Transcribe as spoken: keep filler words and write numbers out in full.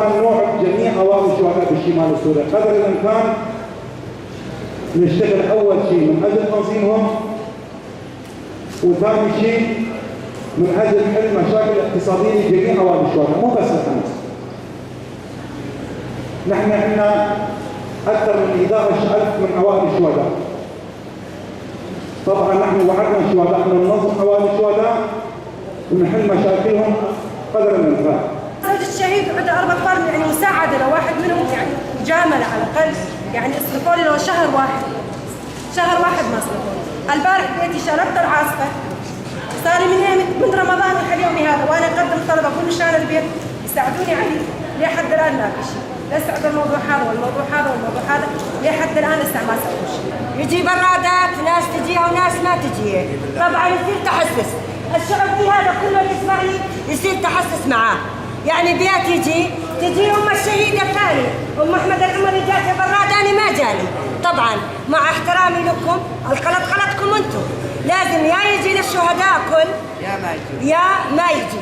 نوعد جميع عوائل الشهداء بالشمال السوري قدر الإمكان، نشتغل أول شي من أجل تنظيمهم، وثاني شي من أجل حل مشاكل اقتصادية لجميع عوائل الشهداء، مو بس الخمس. نحن عندنا أكثر من احدعش ألف من عوائل الشهداء. طبعًا نحن وعدنا الشهداء أن ننظم عوائل الشهداء ونحل مشاكلهم قدر الإمكان. زوج الشهيد وعنده أربع فرن، يعني مساعدة لواحد منهم، يعني مجاملة على الأقل، يعني اصرفوا لي لو شهر واحد، شهر واحد ما اصرفوا لي. البارح بيتي شربت العاصفة، صار لي من يوم، من رمضان لحد يومي هذا وأنا أقدم طلب، أقول مشان البيت يساعدوني عليه. لحد الآن ما في شيء. لسه عندنا الموضوع هذا والموضوع هذا والموضوع هذا، لحد الآن لسه ما سووا شيء. يجي برادات، ناس تجيها وناس ما تجيها. طبعًا يصير تحسس. الشغل في هذا كله اللي تسمعني يصير تحسس معاه. يعني بيت يجي، تجي أم الشهيدة الثانية، أم أحمد العمري جات براد، أنا ما جاني. طبعًا مع احترامي لكم، الغلط غلطكم أنتم. لازم يا يجي للشهداء كل، يا ما يجي. يا ما يجي.